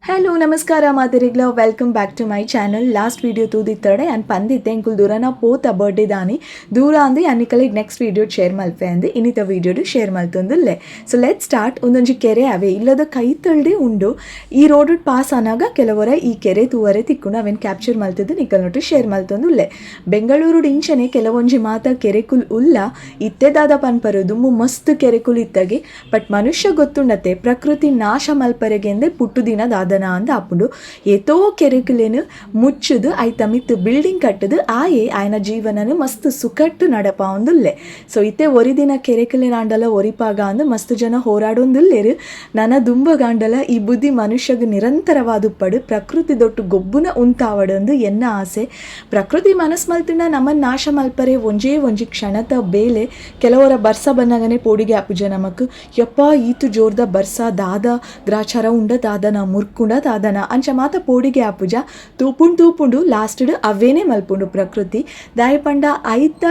Hello ನಮಸ್ಕಾರ ಮಾತೆರೆಗ್ಲ, welcome back to my channel. Last video ತೂದಿತ್ತಡೆ ಅನ್ ಪಂದಿತ್ತೆ ಎಂಕುಲ್ ದೂರನ ಪೋತ ಬರ್ಡೇ ದಾನಿ ದೂರ ಅಂದು ಅನ್ನಿಕಲೆಗ್ ನೆಕ್ಸ್ಟ್ ವೀಡಿಯೋ ಶೇರ್ ಮಲ್ಪೆ ಅಂದು ಇನ್ನಿತ ವೀಡಿಯೋಡು ಶೇರ್ ಮಲ್ತೊಂದುಲ್ಲೆ. ಸೊ let start. ಒಂದೊಂಜಿ ಕೆರೆ ಅವೆ ಇಲ್ಲದ ಕೈತಲ್ಡೆ ಉಂಡು. ಈ ರೋಡ್ ಪಾಸ್ ಆನಾಗ ಕೆಲವರ ಈ ಕೆರೆ ತೂವರೆ ತಿಕ್ಕುಂಡು. ಅವೆನ್ ಕ್ಯಾಪ್ಚರ್ ಮಲ್ತದ್ದು ನಿಕಲ್ನೊಟ್ಟು ಶೇರ್ ಮಲ್ತೊಂದುಲ್ಲೆ. ಬೆಂಗಳೂರು ಇಂಚನೆ ಕೆಲವೊಂಜಿ ಮಾತ ಕೆರೆಕುಲ್ ಉಲ್ಲ. ಇತ್ತೆ ದಾದ ಪನ್ಪರು, ದುಂಬು ಮಸ್ತ್ ಕೆರೆಕುಲ್ ಇತ್ತಗೆ. ಬಟ್ ಮನುಷ್ಯ ಗೊತ್ತುಂಡತೆ, ಪ್ರಕೃತಿ ನಾಶ ಮಲ್ಪರೆಗೆಂದೆ ಪುಟ್ಟು ದಿನ ದಾದನ ಅಂದ್ ಆಪುಂಡು. ಏತೋ ಕೆರೆಕುಲೆನು ಮುಚ್ಚುದು ಐತ ಮಿತ್ತು ಬಿಲ್ಡಿಂಗ್ ಕಟ್ಟುದು ಆಯೆ ಆಯನ ಜೀವನನು ಮಸ್ತ್ ಸುಖಟ್ಟು ನಡಪಾವೊಂದುಲ್ಲೆ. ಸೊ ಇತ್ತೆ ಒರಿದಿನ ಕೆರೆಕುಲೆನಾಂಡಲ ಒರಿಪಾಗ ಅಂದ್ ಮಸ್ತ್ ಜನ ಹೋರಾಡೊಂದುಲ್ಲೆರು. ನನ ದುಂಬಗಾಂಡಲ ಈ ಬುದ್ಧಿ ಮನುಷ್ಯಗ್ ನಿರಂತರವಾದುಪ್ಪಡು, ಪ್ರಕೃತಿ ದೊಟ್ಟು ಗೊಬ್ಬುನ ಉಂತಾವಡಂದು ಎನ್ನ ಆಸೆ. ಪ್ರಕೃತಿ ಮನಸ್ ಮಲ್ತಿನ ನಮನ್ ನಾಶ ಮಲ್ಪರೆ ಒಂಜೇ ಒಂಜಿ ಕ್ಷಣತ ಬೇಲೆ. ಕೆಲವರ ಬರ್ಸ ಬನ್ನಗನೆ ಪೋಡಿಗೆ ಆಪುಜ ನಮಕ್. ಯಪ್ಪ, ಈತು ಜೋರ್ದ ಬರ್ಸ, ದಾದ ಗ್ರಾಚಾರ ಉಂಡ, ದಾದನ ಮುರ್ಕುಂಡ ದಾದನ ಅಂಚ ಮಾತ ಪೋಡಿಗೆ ಆಪುಜ. ತೂಪುಂಡು ತೂಪುಂಡು, ಲಾಸ್ಟ್ಡ್ ಅವೇನೆ ಮಲ್ಪುಂಡು ಪ್ರಕೃತಿ. ದಾಯ ಪಂಡ ಐತ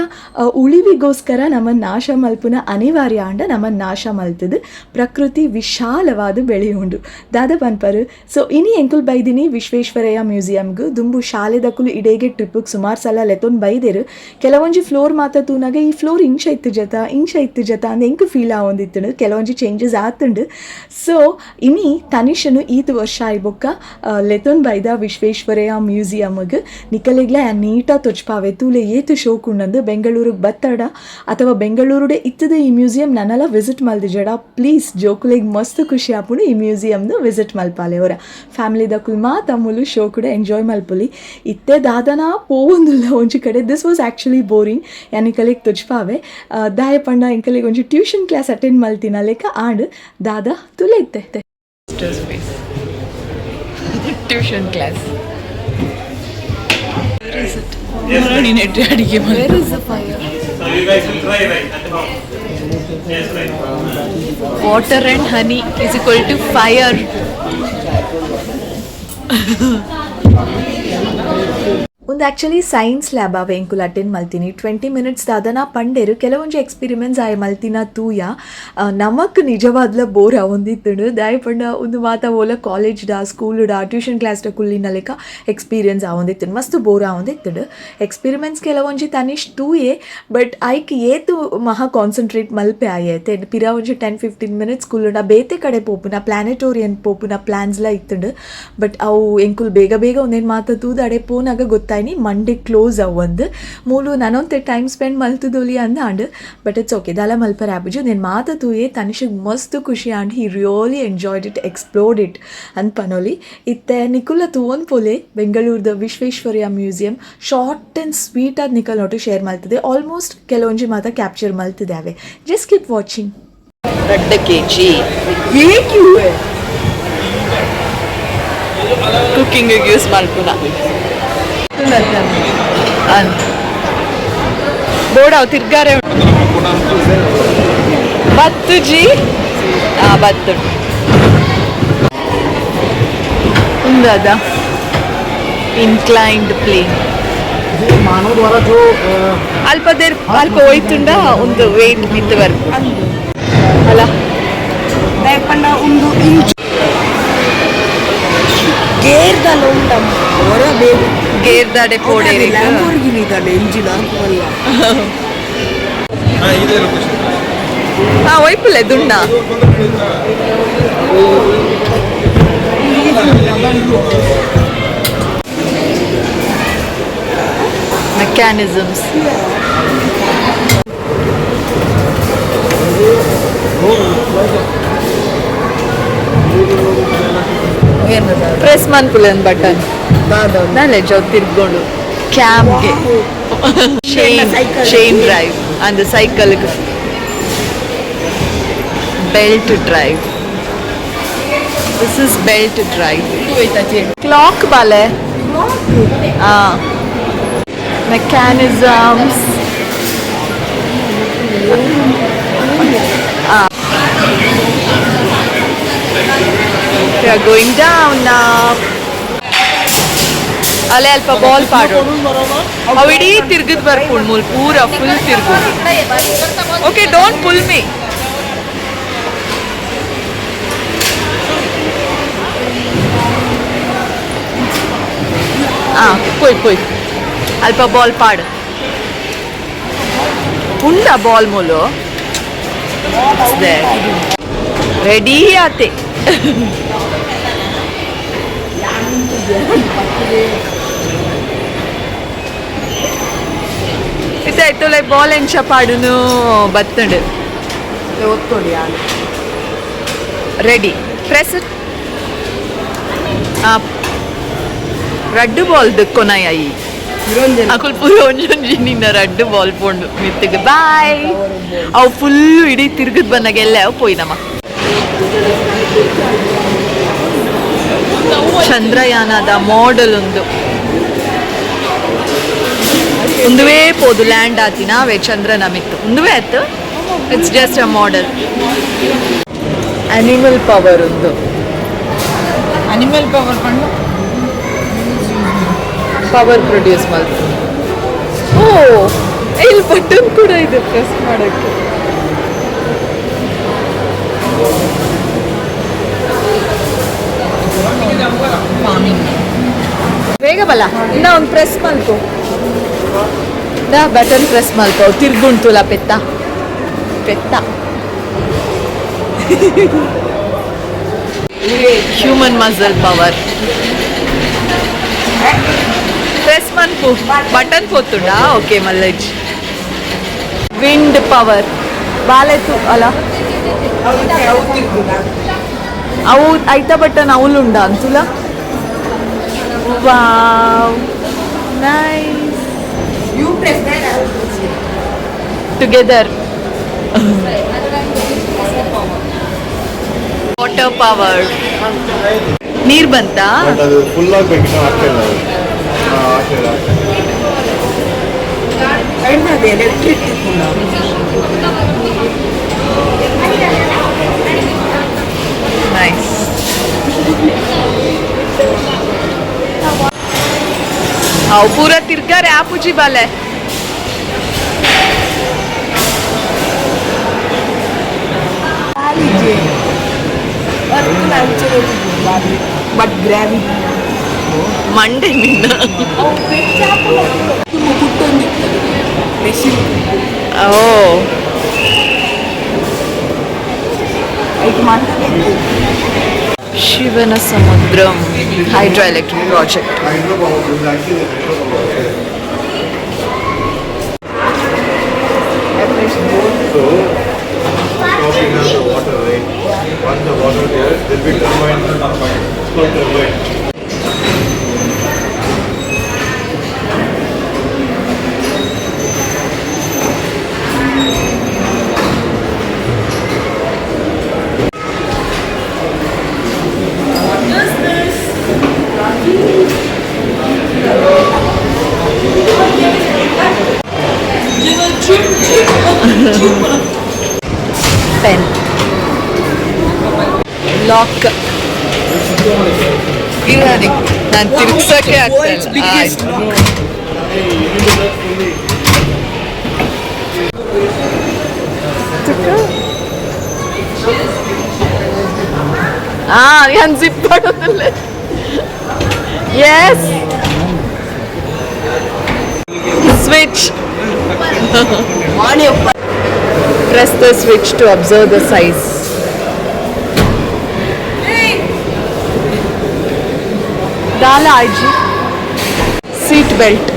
ಉಳಿವಿಗೋಸ್ಕರ ನಮನ್ ನಾಶ ಮಲ್ಪುನ ಅನಿವಾರ್ಯ ಆಂಡ ನಮನ್ ನಾಶ ಮಲ್ತದು ಪ್ರಕೃತಿ ವಿಶಾಲವಾದ ಬೆಳೆಯುಂಡು. ದಾದ ಪನ್ಪರು? ಸೊ ಇನಿ ಎಂಕುಲ್ ಬೈದಿನಿ ವಿಶ್ವೇಶ್ವರಯ್ಯ ಮ್ಯೂಸಿಯಂಗ್. ದುಂಬು ಶಾಲೆದಕುಲು ಇಡೇಗೆ ಟ್ರಿಪ್ಗೆ ಸುಮಾರು ಸಲ ಲೆತ್ತೊಂದು ಬೈದೇರು. ಕೆಲವೊಂಜಿ ಫ್ಲೋರ್ ಮಾತ ತೂನಾಗ ಈ ಫ್ಲೋರ್ ಇಂಚ ಇತ್ತು ಜತ, ಇಂಚ ಇತ್ತು ಜತ ಅಂದ್ ಎಂಕ್ ಫೀಲ್ ಆವೊಂದಿತ್ತುಂಡು. ಕೆಲವೊಂಜಿ ಚೇಂಜಸ್ ಆತುಂಡು. ಸೊ ಇನಿ ತನಿಷನು ಈತ್ ವರ್ಷ ಆಯ್ಬೊಕ್ಕ ಲೆತ್ತೊಂದು ಬೈದ ವಿಶ್ವೇಶ್ವರಯ್ಯ ಮ್ಯೂಸಿಯಮ್ಗೆ. ನಿಕಲೆಗ್ಲ ನೀಟ ತೊಚ್ಪಾವೆ, ತೂಲೆ ಏತು ಶೋಕ್ ಉಂಡಂದು. ಬೆಂಗಳೂರಿಗೆ ಬತ್ತಡ ಅಥವಾ ಬೆಂಗಳೂರುಡೆ ಇತ್ತದ ಈ ಮ್ಯೂಸಿಯಂ ನನ್ನಲ ವಿಸಿಟ್ ಮಲ್ದಿಜಡ, ಪ್ಲೀಸ್ ಜೋಕುಲೆಗ್ ಮಸ್ತ್ ಖುಷಿ ಆಪುಂಡು. ಈ ಮ್ಯೂಸಿಯಮ್ದು ವಿಸಿಟ್ ಮಲ್ಪಾಲೆ. ಅವರ ಫ್ಯಾಮಿಲಿದಕುಲ್ ಮಾತ ಮೂಲು ಶೋ ಕೂಡ ಎಂಜಾಯ್ ಮಲ್ಪುಲಿ. ಇತ್ತೆ ದಾದನ ಪೋವೊಂದುಲ್ಲ ಒಂಜಿ ಕಡೆ. This was actually boring. ಯಾನಿಕಲೆಗ್ ತೊಚ್ಪಾವೆ. ದಾಯ ಪಂಡ ಎಂಕಲೆಗ್ ಒಂಜಿ ಟ್ಯೂಷನ್ ಕ್ಲಾಸ್ ಅಟೆಂಡ್ ಮಲ್ತಿನ ಲೆಕ್ಕ ಆಂಡ್. ದಾದ ತುಲೆ ಇತ್ತೆ. Tuition class. Where is it? Where is the fire? So you guys will try, right, at home. Yes, right. Water and honey is equal to fire. ಒಂದು actually science lab ಅವೆ. ಎಂಕುಲ್ attend ಮಲ್ತೀನಿ. 20 minutes ದಾದನ ಪಂಡೇರು. ಕೆಲವೊಂಜಿ experiments ಆಯ್ ಮಲ್ತಿನ ತೂಯ, ನಮಕ್ ನಿಜವಾದ್ಲ bore ಆವೊಂದಿತ್ತುಂಡು. ದಾಯ ಪಂಡ ಒಂದು ಮಾತ ಓಲ college ಡಾ, school ಡಾ, tuition class ಡ ಕುಲ್ಲಿನ ಲೆಕ್ಕ ಎಕ್ಸ್ಪೀರಿಯನ್ಸ್ ಆವೊಂದಿತ್ತುಂಡು. ಮಸ್ತ್ ಬೋರ್ ಆವೊಂದಿತ್ತುಂಡು. ಎಕ್ಸ್ಪೆರಿಮೆಂಟ್ಸ್ ಕೆಲವೊಂಜಿ ತನಿಷ್ ತೂಯೆ, ಬಟ್ ಐಕ್ ಏತು ಮಹಾ ಕಾನ್ಸಂಟ್ರೇಟ್ ಮಲ್ಪೆ ಆಯೆ. ಪಿರ ಒಂಜಿ 10-15 ಮಿನಿಟ್ಸ್ ಕುಲ್ಲುಂಡ ಬೇತೆ ಕಡೆ ಪೋಪುನ, ಪ್ಲಾನೆಟೋರಿಯನ್ ಪೋಪುನ ಪ್ಲಾನ್ಸ್ಲ ಇತ್ತುಂಡು. ಬಟ್ ಅವು ಎಂಕುಲ್ ಬೇಗ ಬೇಗ ಒಂದೇನು ಮಾತ ತೂದು ಅಡೆ ಪೋನಾಗ ಗೊತ್ತಾಯ್ನಿ ಮಂಡೆ ಕ್ಲೋಸ್ ಅವಂದು. ಮೂಲು ನಾನೊಂತೆ ಟೈಮ್ ಸ್ಪೆಂಡ್ ಮಲ್ತದೊಲಿ ಅಂದಾಂಡ್. ಬಟ್ it's okay, ದಾಲ ಮಲ್ಪರ ಆಪುಜಿ. ನೇನು ಮಾತ ತೂಯೆ, ತನಿಷಗ್ ಮಸ್ತ್ ಖುಷಿ and he really enjoyed it, explored it ಅಂತ ಪನೊಲಿ. ಇತ್ತೆ ನಿಕುಲ ತೂವೊಂದು ಪೋಲೆ ಬೆಂಗಳೂರದ Visvesvaraya museum. Short and sweet ಆದ್ ನಿಕಲ್ ಒಟ್ಟು ಶೇರ್ ಮಲ್ತದೆ. ಆಲ್ಮೋಸ್ಟ್ ಕೆಲವೊಂಜಿ ಮಾತ ಕ್ಯಾಪ್ಚರ್ ಮಲ್ತದೆ ಅವೆ. Just keep watching. ದೊಡ್ಡ ಕೆಜಿ ಕುಕ್ಕಿಂಗ್ ಯೂಸ್ ಮಲ್ಪುನ ಬೋಡಾವ್ ತಿರ್ಗಾರೆ ಬತ್ತು ಜಿ ಆ ಬತ್ತು ಉಂದದ ಇನ್ಕ್ಲೈನ್ಡ್ ಪ್ಲೇನ್. मानव द्वारा जो ಅಲ್ಪ there ಅಲ್ಪ ಹೋಯ್ತುಂಡ ಒಂದು ವೇಟ್ ಮಿತ್ತು ಬರ್ಪು ಅಲ್ಲ. ಪಂಡ ಒಂದು ಇಂಚ್ ಗೇರ್ದಲ್ಲ ಉಂಡಮ್ಮ ಹೊರ ಬೇಗ. ಗೇರ್ದಾಡೆ ಪೋಡೇರಿ. ಲ್ಯಾಂಬೋರ್ಗಿನಿ ದಾನೆ ಎಂಜಿನ್ ಅಲ್ಲ. ಇದೇ ಲೊಕೇಶನ್. ಹಾ, ಒಯ್ಪುಲೆ ದುಂಡ. ಮೆಕ್ಯಾನಿಸಮ್ಸ್. ಪ್ರೆಸ್ ಮನ್ಪುಲೆ ಒಂದು ಬಟನ್ ನಾಲೆಜ್ ಅವು ತಿರ್ಗೊಂಡು ಕ್ಯಾಮ್ಗೆ ಚೈನ್ ಚೈನ್ ಡ್ರೈವ್ ಅಂದ್ cycle belt drive. This is belt drive. Clock ಬಾಲೆ. ಆ mechanisms. We are going down now. ಅಲ್ಲೇ ಅಲ್ಪ ಬಾಲ್ ಪಾಡು. ಅವು ಇಡೀ ತಿರ್ಗದ್ ಬರ್ಪುಂಡು ಮೂಲ್ ಪೂರ ಫುಲ್ ತಿರ್ಗು. Okay, don't pull me. ಪೋಯ್ ಪೋಯ್ ಅಲ್ಪ ಬಾಲ್ ಪಾಡು ಉಂಡ ಬಾಲ್ ಮೂಲು ರೆಡಿ ಆತೆ. ಇತ್ತಾಯ್ತು ಲೈಕ್ ಬಾಲ್ ಎಂಚ ಪಾಡುನು ಬತ್ತಂಡು. ಒತ್ತೊಡಿ ಯಾನು. ರೆಡಿ, ಪ್ರೆಸ್ ರಡ್ಡು ಬಾಲ್ ಕೊನಯ ಈ. ಅಕುಲ್ ಪೂರ ಒಂಜೊಂಜಿ ನಿನ್ನ ರಡ್ಡು ಬಾಲ್ ಪೋಂಡು ಮಿತ್ತಿಗೆ. ಬಾಯ್. ಅವು ಫುಲ್ಲು ಇಡೀ ತಿರ್ಗದ್ ಬಂದಾಗ ಎಲ್ಲ ಅವು ಪೋಯ್ನಮ್ಮ. ಚಂದ್ರಯಾನದ ಮಾಡೆಲ್ ಒಂದು ಒಂದುವೇ ಪೋದು ಲ್ಯಾಂಡ್ ಆತಿನ ಅವೇ ಚಂದ್ರನ ಮಿತ್ತು ಒಂದುವೇ ಆಯ್ತು. It's just a model. Animal power ಒಂದು. ಅನಿಮಲ್ ಪವರ್ ಪಂಡ? ಪವರ್ ಪ್ರೊಡ್ಯೂಸ್ ಮಾಡ್ತು. ಓ, ಇಲ್ಲಿ ಬಟನ್ ಕೂಡ ಇದೆ ಪ್ರೆಸ್ ಮಾಡೋಕ್ಕೆ. ಬೇಗ ಬಲ್ಲ ಇನ್ನ ಒಂದು ಪ್ರೆಸ್ ಮಲ್ಕೊ. ಬಟನ್ ಪ್ರೆಸ್ ಮಲ್ಕೊ. ತಿರ್ಗುಂಟುಲ ಪೆತ್ತ ಪೆತ್ತ. Human muscle power. Press ಮನ್ಪು button ಪೋತುಂಡಾ? Okay ಮಲ್ಲಜ್. Wind power ಬಾಲೆತು ಅಲ್ಲ. ಅವು ಐತ button ಅವಲುಂಡ ಅಂತುಲ. Wow, nice. You press that. Together. Water power. ನೀರ್ ಬಂತಾ? ಬಟ್ ಅದು ಫುಲ್ ಆಗ್ಬೇಕು, ಇನ್ನೂ ಆಗ್ತಿಲ್ಲ ಅದು. ಹಾ, ಆಗ್ತಿಲ್ಲ ಆಗ್ತಿಲ್ಲ. ಅದು ಎಲೆಕ್ಟ್ರಿಕ್ ತಿಕ್ಕುಂಡ. ನೈಸ್. ಅವು ಪೂರ ತಿರ್ಗಾರೆ ಆಪುಜಿ ಬಾಲೆ. ಬಟ್ ಗ್ರಾವಿಟಿ ಮಂಡೆ ನಿನ್ನ. ಕುಟ್ಟೊಂದಿರ್ತದೆ ಮೆಷಿನ್. ಓ. ಐಕ್ ಮಂಟದೆ. ಶಿವನ ಸಮುದ್ರಂ hydro electric project. Hydro power, actually hydro power. So, stopping on the water, right? Once the water there, there'll be turbine. It's called turbine. Pen lock ಇಲ್ಲ, ನಾನು ತಿರ್ಗ್ಸಕ್ಕೆ ಆಗ್ತಾ ಇಲ್ಲ. ಆಯ್ತು. Hey, you need to look fully. ಆ ನಾನು zip ಮಾಡೋದಿಲ್ಲ. S, switch. Press the switch to observe the size. ದಾಲ ಆಯ್ಜಿ. Seat belt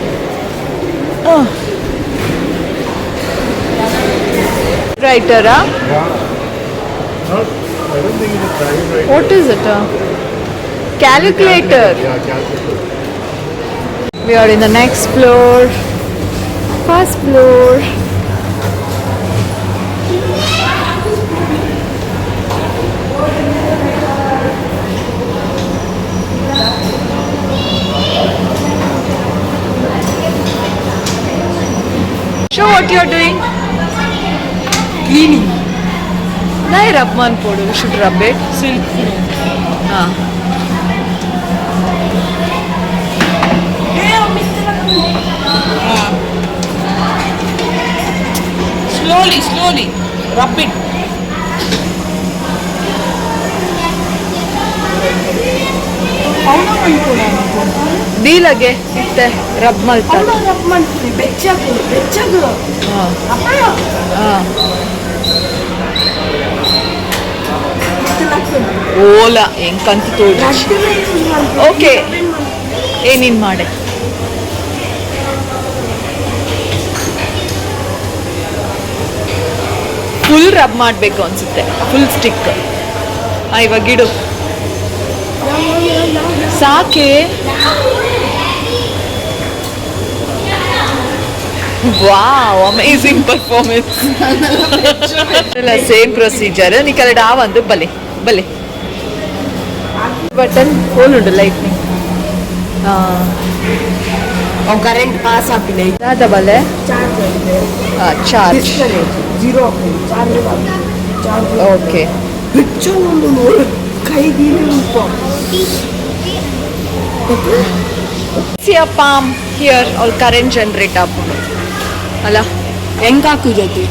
ರೈಟರಾ? Yeah. Not, I don't think it's a typewriter. What is it? Calculator. Yeah, calculator. We are in the next floor, first floor. Show what you are doing. Cleaning. Nai rub ಮನ್ಪೊಡು. We should rub it. Silk. Ah. Slowly, slowly rub it. ಅವನ. ದೀಲಗೆ ಇತ್ತೆ rub ಮಲ್ತ rub ಮಾಡ್ತೀನಿ ಬೆಚ್ಚಗು ಬೆಚ್ಚಗು ಓಲಾ ಹೆಂಗಂತ ತೋಜಿ okay ಏನಿನ್ ಮಾಡೆ full rub ಮಾಡಬೇಕು ಅನ್ಸುತ್ತೆ full stick ಇವಾಗ ಇಡು ಸಾಕೆ. Wow, amazing performance. Same procedure ನಿಕಲಡ ಆ ಒಂದು ಬಲೆ ಬಲೆ ಬಟನ್ ಹೋಲ್ ಉಂಡು lightning. Current pass ಆಪಿನ ದಾದ ಬಲೆ charge charge zero charge charge. Okay. ಬೆಚ್ಚ ಒಂದು ನೋಡು ಕೈ ಗೀಲಿ See a palm here, all current generate ಆಪುಂಡು ಅಲ್ಲ. ಹೆಂಗ್ ಹಾಕು ಜೊತೆ?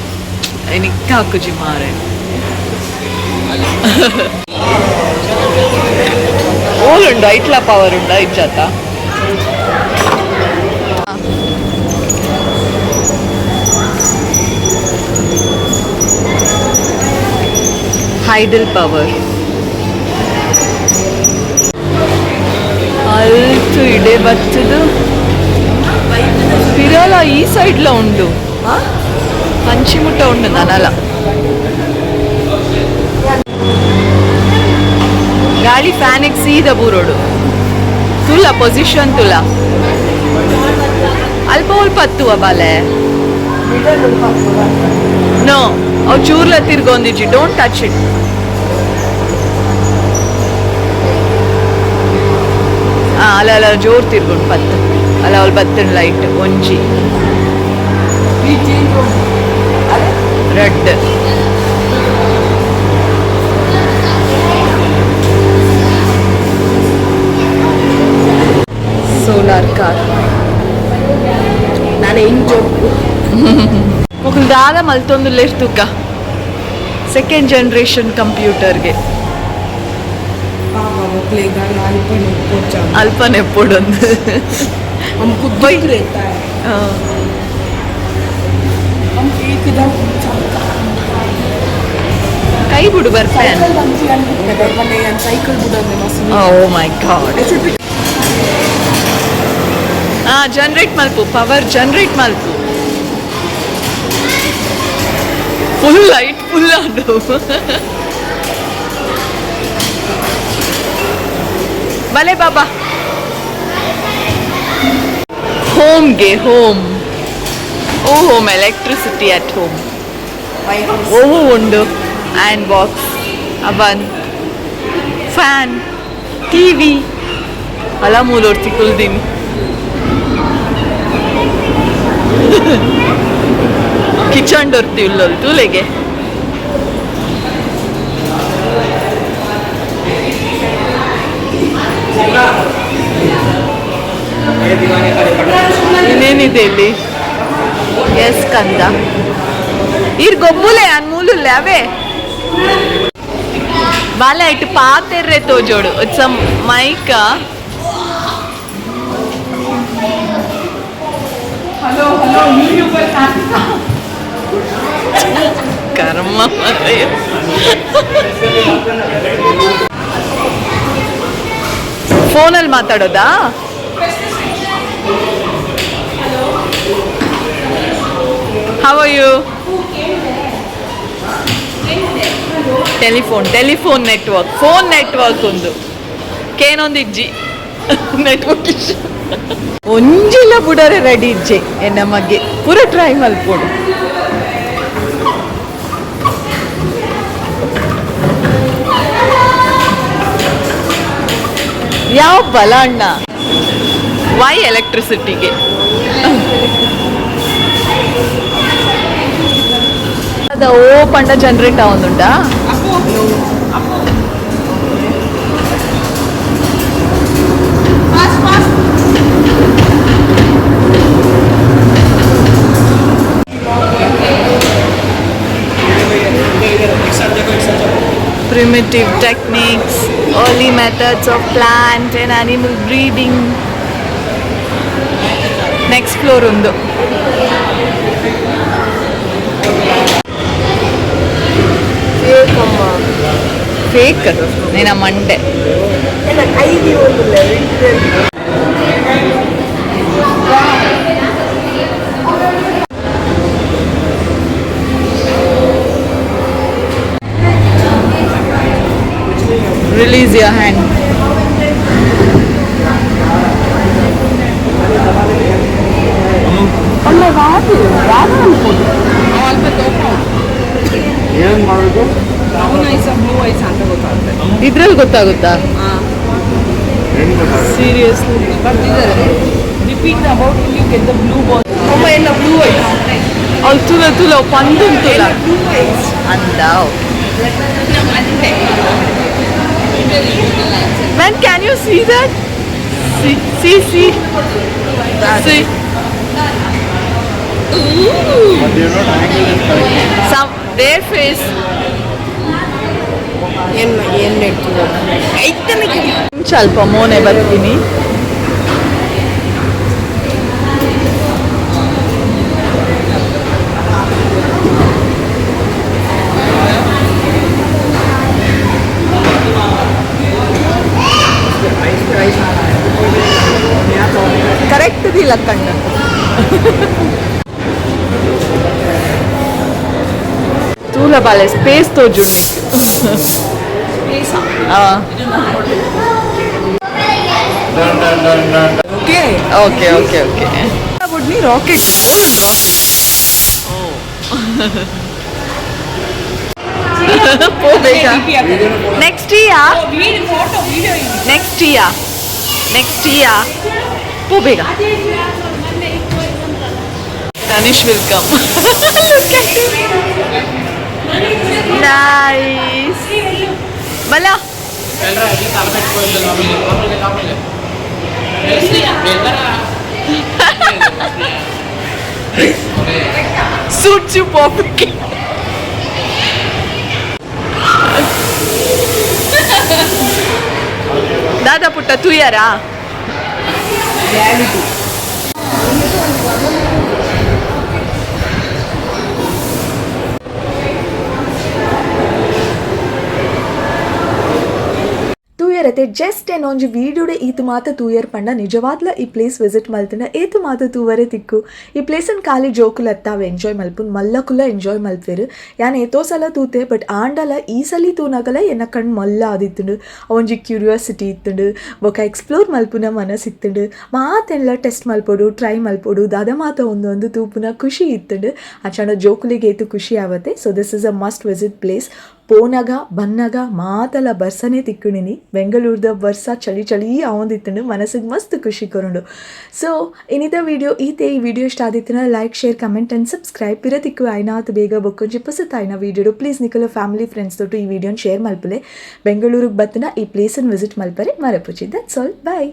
ನಿಕ್ಕ ಹಾಕುಜಿ ಮಾರೆ. ಓಲ್ ಉಂಡು ಐಟ್ಲ ಪವರ್ ಉಂಡ ಇಜ್ಜಾತ. ಹೈಡಲ್ ಪವರ್ ಅಲ್ತು ಇಡೆ ಬತ್ತದು ಪಿರಲ ಈ ಸೈಡ್ಲ ಉಂಡು ಪಂಚಿಮುಟ್ಟ ಉಂಡು ನನಲ ಗಾಳಿ ಫ್ಯಾನಿಗೆ ಸೀದ ಬೂರೋಡು ತುಲ ಪೊಸಿಷನ್ ತುಲ ಅಲ್ಪ ಅಲ್ಪ ಹತ್ತುವ ಬಾಲೆ. ನೋ ಅವು ಚೂರ್ಲ ತಿರ್ಗೊಂದಿಜ್ಜಿ. Don't touch it. ಅಲ್ಲ ಅಲ್ಲ ಜೋರ್ ತಿರ್ಗೊಂಡು ಪತ್ತು ಅಲ್ಲ ಅವಳು ಬತ್ತನ್ ಲೈಟ್ ಒಂಜಿ red solar car. ನಾನು ಹೆಂಗ್ ಜೋಕು. ಮೊಕುಲು ದಾದ ಮಲ್ತೊಂದು ತೂಕ ಸೆಕೆಂಡ್ ಜನರೇಷನ್ ಕಂಪ್ಯೂಟರ್ಗೆ. ಪಾಪ ಮಕ್ಕಳಿಗೆ ಅಲ್ಪ ನೆಪ್ಪೊಚ್ಚ. ಅಲ್ಪ ನೆಪ್ಪೊಡೊಂದು. हमको दुख रहता है. हम एकदम ಕೈ ಬಿಡು ಬರ್ತೆ. ಸೈಕಲ್ ಬಂದು ಸೈಕಲ್ ಬಿಡೋದು ಮಸ್ತ್. Oh my god. ಹಾ ಜನರೇಟ್ ಮಲ್ಪು ಪವರ್ ಜನರೇಟ್ ಮಲ್ಪು. Full light full ಅದು ಬಲೆ ಬಾಬಾ ಹೋಮ್ಗೆ home oh home electricity at home. ಓಹೋ ಉಂಡು iron box oven fan TV ಅಲ್ಲ ಮೂಲೋರ್ತಿ ಕುಲ್ದೀನಿ ಕಿಚನ್ ಡೊರ್ತಿ ಉಲ್ಲೊಲ್ ತೂಲೆಗೆ. ಇನ್ನೇನಿದೆ ಇಲ್ಲಿ? ಎಸ್ ಕಂದ ಇರ್ ಗೊಬ್ಬುಲೆ ಅನ್ ಮೂಲುಲ್ಲೆ ಅವೇ ಬಾಲೆ ಇಟ್ಟು ಪಾತೆರ್ರೆ ತೋಜೋಡು. It's a mic. Hello hello YouTuber. ಕರ್ಮ. ಫೋನಲ್ಲಿ ಮಾತಾಡೋದಾ? How are you? Telephone telephone network phone network ಒಂದು ಕೇನೊಂದು ಇಜ್ಜಿ ನೆಟ್ವರ್ಕ್ ಇಶ್ಯೂ ಒಂಜಿಲ್ಲ ಬುಡರೆ ರೆಡಿ ಇಜ್ಜೆ ಎನ್ನ ಮಗೆ ಪೂರ ಟ್ರೈ ಮಲ್ಪೋಡು. ಯಾವ ಬಲ ಅಣ್ಣ ವೈ ಎಲೆಕ್ಟ್ರಿಸಿಟಿಗೆ ಅದ ಓ ಪಂಡ generate ಆವೊಂದುಂಡಾ? Fast fast. Primitive techniques, early methods of plant and animal breeding. Next floor ಉಂದು. ಫೇಕ್ ಅಮ್ಮ. ಫೇಕ್ ನಿನ್ನ ಮಂಡೆ. ಎಲ್ಲ ಕೈದಿ ಒಂದಿಲ್ಲ. Release your hand. ಏನ್ ಮಾಡೋದು? ಇದ್ರಲ್ಲಿ ಗೊತ್ತಾಗುತ್ತಾ? ಹೆಂಗ್ ಗೊತ್ತಾಗುತ್ತೆ? Seriously? Repeat about you get the blue ball. ಅಮ್ಮ, ಎಲ್ಲ ಬ್ಲೂ ಐಸ್. ಅವ್ಳು ತುಲ ತುಲ ಪಂದುಂತುಲ. Blue eyes. ಅಂದ. Man, can you see that? See, see, see. See. But they are not angled it correctly. Some their face. ಏನು ಏನು ನೆಡ್ತು ಐತನ? ಸ್ವಲ್ಪ ಮೋನೆ ಬರ್ತೀನಿ. ಕರೆಕ್ಟ್ ಇಲ್ಲ ಕಣ್ಣು. ತೂಲ ಬಾಲೆ ಸ್ಪೇಸ್ ತೋಜುಂಡು. Done, done, done, done. Okay. Okay okay okay. ಬುಡ್ನಿ rocket rocket ಹೋಗ್ಬೇಕಾ? Next year, next year, next year ಪೋ ಬೇಗ. Tanish will come. Look at him. Nice. Bala. Suits you perfectly. ದಾದಾ ಪುಟ್ಟ ತೂಯಾರಾ? Reality. ತೂಯರತೆ just ಏನೊಂಜಿ ವೀಡಿಯೋಡೆ ಈತ್ ಮಾತ ತೂಯರ್ ಪಂಡ ನಿಜವಾದ್ಲ ಈ ಪ್ಲೇಸ್ ವಿಸಿಟ್ ಮಲ್ತಿನ ಏತು ಮಾತ ತೂವರೆ ತಿಕ್ಕು. ಈ ಪ್ಲೇಸನ್ ಖಾಲಿ ಜೋಕುಲು ಅತ್ತಾವೆ ಎಂಜಾಯ್ ಮಲ್ಪುನ್, ಮಲ್ಲಕುಲ ಎಂಜಾಯ್ ಮಲ್ಪೆರು. ಯಾನ್ ಏತೋ ಸಲ ತೂತೆ, ಬಟ್ ಆಂಡಲ ಈ ಸಲಿ ತೂನಗಲ ಎನ್ನ ಕಣ್ ಮಲ್ಲ ಆದಿತ್ತುಂಡು. ಒಂಜಿ ಕ್ಯೂರಿಯಾಸಿಟಿ ಇತ್ತುಂಡು, ಬೊಕ ಎಕ್ಸ್ಪ್ಲೋರ್ ಮಲ್ಪುನ ಮನಸ್ಸಿತ್ತುಂಡು. ಮಾತೆಲ್ಲ ಟೆಸ್ಟ್ ಮಲ್ಪೊಡು, ಟ್ರೈ ಮಲ್ಪೊಡು, ದಾದ ಮಾತ ಒಂದೊಂದು ತೂಪುನ ಖುಷಿ ಇತ್ತುಂಡು. ಅಂಚಾಂಡ ಜೋಕುಲಿಗೆ ಏತು ಖುಷಿ ಆವತ್ತೆ. So this is a must visit place. ಪೋನಗ ಬನ್ನಗ ಮಾತಲ ಬರ್ಸನೇ ತಿಕ್ಕುಣಿನಿ. ಬೆಂಗಳೂರ್ದ ಬರ್ಸ ಚಳಿ ಚಳಿ ಆವೊಂದಿತ್ತುಂಡು, ಮನಸ್ಸಿಗೆ ಮಸ್ತ್ ಖುಷಿ ಕೊರುಂಡು. ಸೊ ಇನಿದ ವಿಡಿಯೋ ಈತೆ. ಈ ವಿಡಿಯೋ ಇಷ್ಟ ಆದಿತ್ತಿನ like, share, comment and subscribe. ಪಿರ ತಿಕ್ಕು ಆಯ್ನಾತ್ ಬೇಗ ಬೊಕ್ಕೊಂಜಿ ಪೊಸತಾಯ್ನ ವಿಡಿಯೋ. ಪ್ಲೀಸ್ ನಿಕಲ ಫ್ಯಾಮಿಲಿ ಫ್ರೆಂಡ್ಸ್ ತೊಟ್ಟು ಈ ವಿಡಿಯೋನ ಶೇರ್ ಮಲ್ಪುಲೆ. ಬೆಂಗಳೂರಿಗೆ ಬತ್ತಿನ ಈ ಪ್ಲೇಸನ್ನು ವಿಸಿಟ್ ಮಲ್ಪರೆ ಮರಪುಚಿ. That's all, bye.